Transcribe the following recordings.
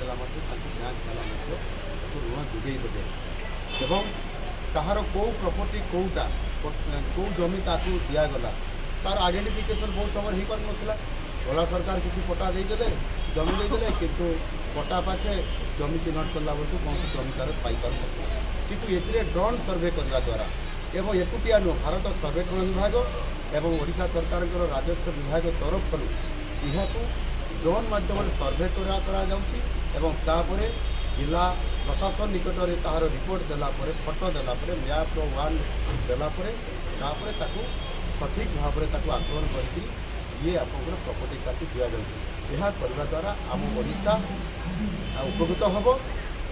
କରିଦେଲା ମଧ୍ୟ ତାଙ୍କୁ ବ୍ୟାଙ୍କ ବାଲା ମଧ୍ୟ ତାକୁ ଋଣ ଯୋଗାଇ ଦେବେ। ଏବଂ କାହାର କେଉଁ ପ୍ରପର୍ଟି, କେଉଁଟା କେଉଁ ଜମି ତାକୁ ଦିଆଗଲା, ତାର ଆଇଡେଣ୍ଟିଫିକେସନ୍ ବହୁତ ସମୟରେ ହେଇପାରୁନଥିଲା। ଗଲା ସରକାର କିଛି ପଟ୍ଟା ଦେଇଦେଲେ, ଜମି ଦେଇଦେଲେ, କିନ୍ତୁ ପଟ୍ଟା ପାଖେ ଜମି ଚିହ୍ନଟ କଲା ବେଳକୁ କୌଣସି ଜମି ତାର ପାଇପାରୁନଥିଲା। କିନ୍ତୁ ଏଥିରେ ଡ୍ରୋନ୍ ସର୍ଭେ କରିବା ଦ୍ୱାରା, ଏବଂ ଏକୁଟିଆ ନୁହଁ, ଭାରତ ସର୍ବେକ୍ଷଣ ବିଭାଗ ଏବଂ ଓଡ଼ିଶା ସରକାରଙ୍କର ରାଜସ୍ୱ ବିଭାଗ ତରଫରୁ ଏହାକୁ ଡ୍ରୋନ୍ ମାଧ୍ୟମରେ ସର୍ଭେ କରାଯାଉଛି ଏବଂ ତାପରେ ଜିଲ୍ଲା ପ୍ରଶାସନ ନିକଟରେ ତାହାର ରିପୋର୍ଟ ଦେଲା ପରେ, ଫଟୋ ଦେଲା ପରେ, ମ୍ୟାପ୍ର ୱାନ୍ ଦେଲା ପରେ, ତାପରେ ତାକୁ ସଠିକ୍ ଭାବରେ ତାକୁ ଆକଳନ କରିକି ଇଏ ଆପଣଙ୍କର ପ୍ରପର୍ଟି କାର୍ଡ଼ଟି ଦିଆଯାଉଛି। ଏହା କରିବା ଦ୍ୱାରା ଆମ ଓଡ଼ିଶା ଉପକୃତ ହେବ।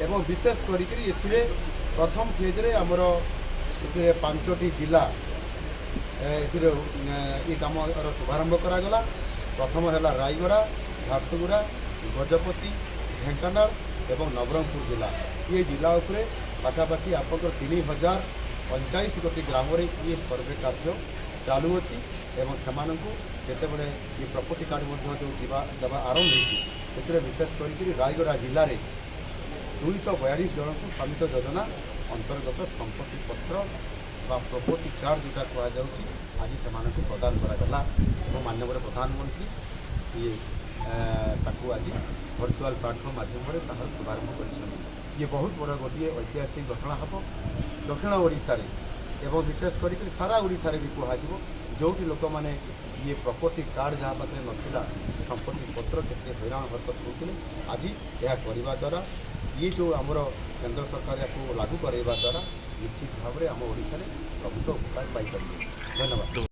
ଏବଂ ବିଶେଷ କରିକିରି ଏଥିରେ ପ୍ରଥମ ଫେଜ୍ରେ ଆମର ଏଥିରେ 5ଟି ଜିଲ୍ଲା ଏଥିରେ ଏ କାମର ଶୁଭାରମ୍ଭ କରାଗଲା। ପ୍ରଥମ ହେଲା ରାୟଗଡ଼ା, ଝାରସୁଗୁଡ଼ା, ଗଜପତି, ଢେଙ୍କାନାଳ ଏବଂ ନବରଙ୍ଗପୁର ଜିଲ୍ଲା। ଇଏ ଜିଲ୍ଲା ଉପରେ ପାଖାପାଖି ଆପଣଙ୍କର 3039 ଗୋଟି ଗ୍ରାମରେ ଇଏ ସର୍ଭେ କାର୍ଯ୍ୟ ଚାଲୁଅଛି। ଏବଂ ସେମାନଙ୍କୁ ଯେତେବେଳେ ଏ ପ୍ରପର୍ଟି କାର୍ଡ଼ ମଧ୍ୟ ଯେଉଁ ଦେବା ଆରମ୍ଭ ହେଇଛି, ସେଥିରେ ବିଶେଷ କରିକିରି ରାୟଗଡ଼ା ଜିଲ୍ଲାରେ 242 ଜଣଙ୍କୁ ସ୍ୱାମିତ୍ୱ ଯୋଜନା ଅନ୍ତର୍ଗତ ସମ୍ପତ୍ତି ପତ୍ର ବା ପ୍ରପର୍ଟି କାର୍ଡ଼ ଯେଉଁଟା କୁହାଯାଉଛି, ଆଜି ସେମାନଙ୍କୁ ପ୍ରଦାନ କରାଗଲା। ଏବଂ ମାନ୍ୟବର ପ୍ରଧାନମନ୍ତ୍ରୀ ସିଏ ତାକୁ ଆଜି ଭର୍ଚୁଆଲ୍ ପ୍ଲାଟଫର୍ମ ମାଧ୍ୟମରେ ତାହାର ଶୁଭାରମ୍ଭ କରିଛନ୍ତି। ଇଏ ବହୁତ ବଡ଼ ଗୋଟିଏ ଐତିହାସିକ ଘଟଣା ହେବ ଦକ୍ଷିଣ ଓଡ଼ିଶାରେ ଏବଂ ବିଶେଷ କରିକି ସାରା ଓଡ଼ିଶାରେ ବି କୁହାଯିବ, ଯେଉଁଠି ଲୋକମାନେ ଇଏ ପ୍ରପର୍ଟି କାର୍ଡ଼ ଯାହା ପାଖରେ ନଥିଲା, ସମ୍ପତ୍ତି ପତ୍ର, କେତେ ହଇରାଣ ହରକତ ହେଉଥିଲେ। ଆଜି ଏହା କରିବା ଦ୍ୱାରା, ଇଏ ଯେଉଁ ଆମର କେନ୍ଦ୍ର ସରକାର ଏହାକୁ ଲାଗୁ କରାଇବା ଦ୍ୱାରା ନିଶ୍ଚିତ ଭାବରେ ଆମ ଓଡ଼ିଶାରେ ପ୍ରଭୂତ ଉପକାର ପାଇପାରିବେ। ଧନ୍ୟବାଦ।